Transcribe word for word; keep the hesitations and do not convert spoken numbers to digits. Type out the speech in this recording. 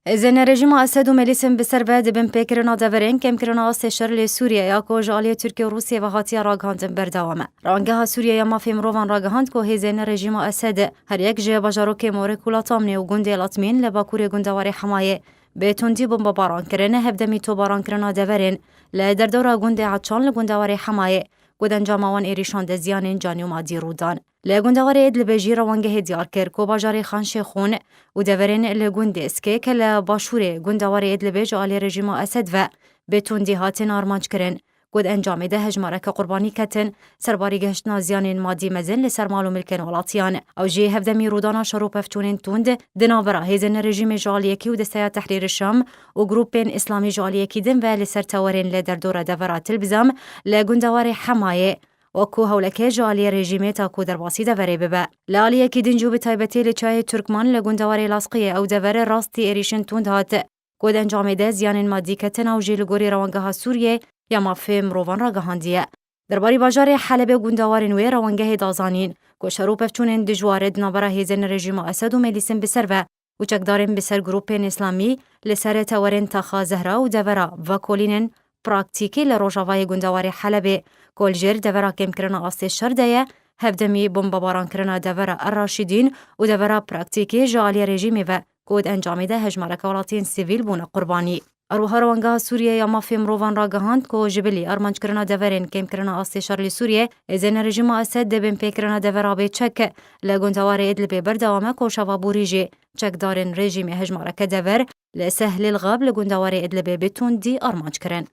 Hêzên rejîma Esed û milîsên bi ser ve di binpêkirina deverên kêmkirina astê şer li Sûriyê ya ku ji aliyê Tirkiye û Rûsiyê ve hatiye ragihandin berdewam e. Rawangeha Sûriyê ya Mafê Mirovan ragihand ku hêzên rejîma Esed her yek ji bajarokê Morek û Latamnê û gundê Latmîn li bakurê gundewarê Hemayê bi tundî bombebaran kirin, hevdemî topbarankirina deverên li derdora gundê Eçan li gundewarê Hemayê, ku di encama wan êrîşan de ziyanên canî û madî rû dan. Li gundewarê Idlibê jî rewangehê diyar kir ku bajarê Xan Şêxûn û deverên li gundê Skê ke li başûrê gundewarê Idlibê ji alî rejîma Esed ve bi tundî hatin armanc kirin, ku di encamê de hejmareke qurbanî ketin, serbarî gihiştina ziyanên madî mezin li ser mal û milkên welatiyan. Ew jî hevdemî rûdana şer û pevçûnên tund di navbera hêzên rejîmê ji aliyekî û Desteya Tehrîr Şam û grûpên îslamî ji aliyekî din ve li ser tewerên li derdora devera Tilbizam li gundewarê Hemayê, wekû hewleke ji aliyê rejîmê ta ku derbasî deverê bibe. Li aliyekî din jî û bi taybetî li çiyayê Turkman li gundewarê Lasqiyê ew dever rastî êrîşên tund hat, ku di encamê de ziyanên madî ketin ew jî li gorî Rewangeha Sûriyê ya Mafê Mirovan ragihandiye. Derbarî bajarê Helebê û gundewarên wê rewangehê da zanîn ku şer û pevçûnên dijwar di navbera hêzên rejîma Esed û milîsên bi ser ve û çekdarên bi ser grûpên îslamî li ser tewerên Taxa Zehra û devera vekolînên praktîkî li rojavayê gundewarê Helebê, ku li jêr devera kêmkirina astê şer de ye, hevdemî bombebarankirina devera Er Raşidîn û devera praktîkî ji aliyê rejîmê ve, ku di encamê de hejmareke welatiyên sivîl bûne qurbanî. Her wiha Rewangeha Sûriyê ya Mafê Mirovan ragihand ku ji bilî armanckirina deverên kêmkirina astê şer li Sûriyê, hêzên rejîma Esed di binpêkirina devera bêçek li gundewarê Idlibê berdewam e, ku şeva borî jî çekdarên rejîmê hejmareke dever li Sehlîl Xab li gundewarê Idlibê bi tundî armanc kirin.